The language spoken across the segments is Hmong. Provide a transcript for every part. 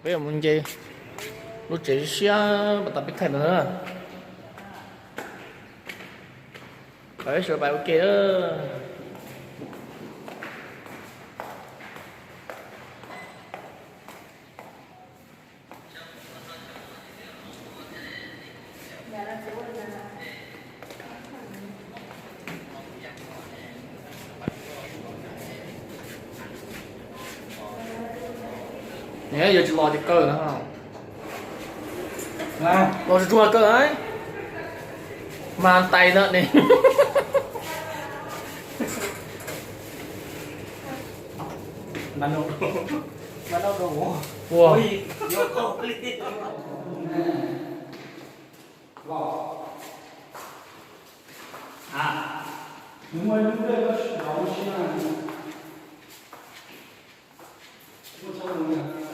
Peb mus nce lub tsev siab pas tas peb thaij ntawd na. Peb sawv pais ua ke. Nws yuav tsis los ces kaw na. Los tsuag tsuag kaw, mas tais ntawd ne. Ua,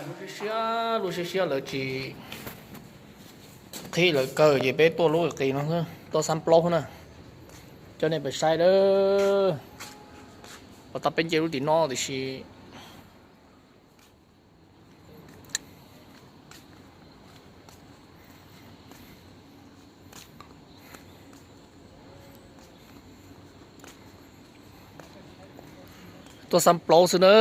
lub siab siab, lub siab siab lawv tsis qhib lawv kaw ces peb tuaj lub qis no xwb, tuaj xab plaub na. Coj nej pais saib dawb. Pas tas peb nce lub tim no tiam sis tuaj xab plaub xwb na.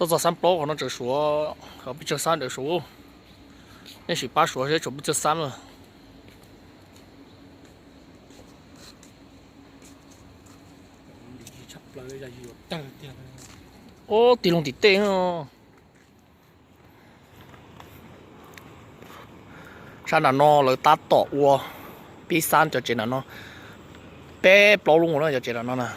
Tuaj txog xab plaub qhov no tseem suav, peb tsawg xab ntawd suav. Nej sim pab suav seb tshuav peb tsawg xab na. Ub, tig loo tim tej. Sab nram no lawv tab tom ua pib xab cov tsev nram no. Peb plaub lub mus na cov tsev nram no na.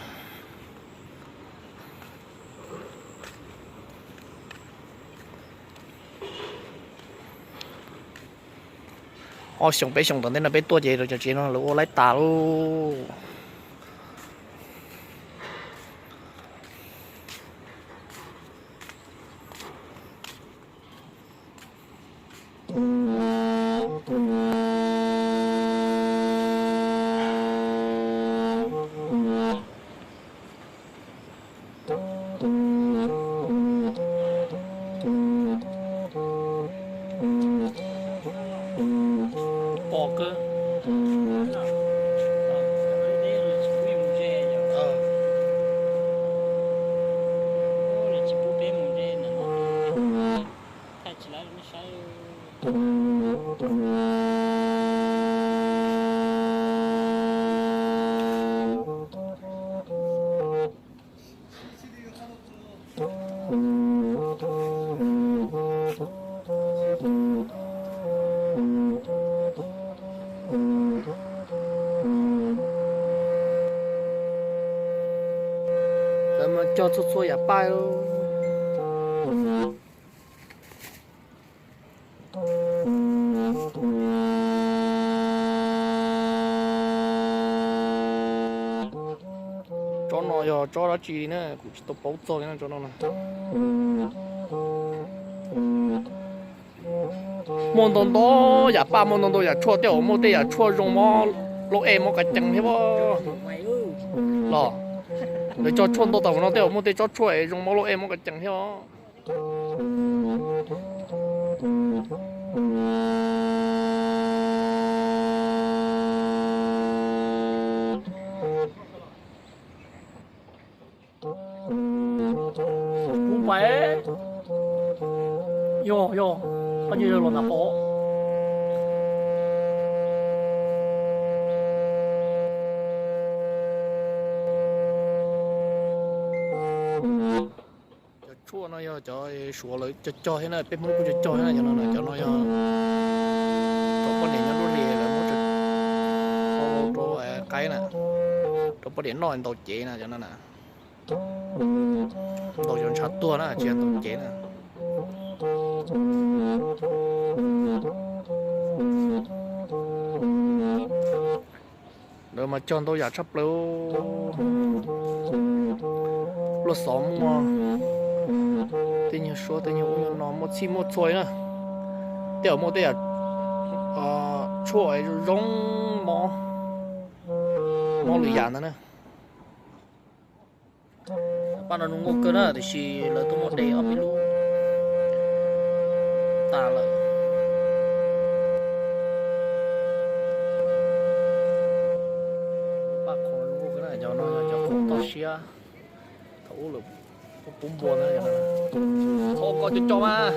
Ob xyoos peb xyoos tom ntej no peb tuaj ces cov tsev no lawv ua laib tas lauj. Pom kawg. Lawv mas cog txhua txhua yam paj. Tsob no yog tsob dab tsi li na, kuv tsis tau paub txog li na tsob no na. Muaj ntau ntau yam paj, muaj ntau ntau yam tshuaj, tej zaum muaj tej yam tshuaj zoo mob lauj ej mob kav cees thiab los. Lawv cog tshuaj ntau tau no tej zaum muaj tej tsob tshuaj es zoo mob lauj ej mob kav cees thiab os. Kuv pais, yog yog, koj nyob yog los nram qab. Cov tshuaj no yog cov Suav lawv cog cog thiab na, peb Hmoob kuj cog cog thiab na. Cov no, cov no yog cov poj niam nyob lub hli lawv muab rau qaib na, rau poj niam noj ntaus cev na cov no na. Ntaus cov ntshav tuag na, tsis yog ntaus cev na. Lawv mas cog ntau yam tshaj plaws. Luaj xov muaj, tej nyuag suab tej nyuag ub nyuag no muaj txhij muaj txhua li na. Tej zaum muaj tej yam tshuaj zoo mob, mob lwm yam ntawd na. Paj no zoo nkauj kawg na, tiam sis lawv tuaj muab de ob peb lub. tas lawm. Paj qhov zoo nkauj kawg na, cov no yog cov khoom toj siab thaum ub lawv pub npua na. Txhob koj cov cov mas.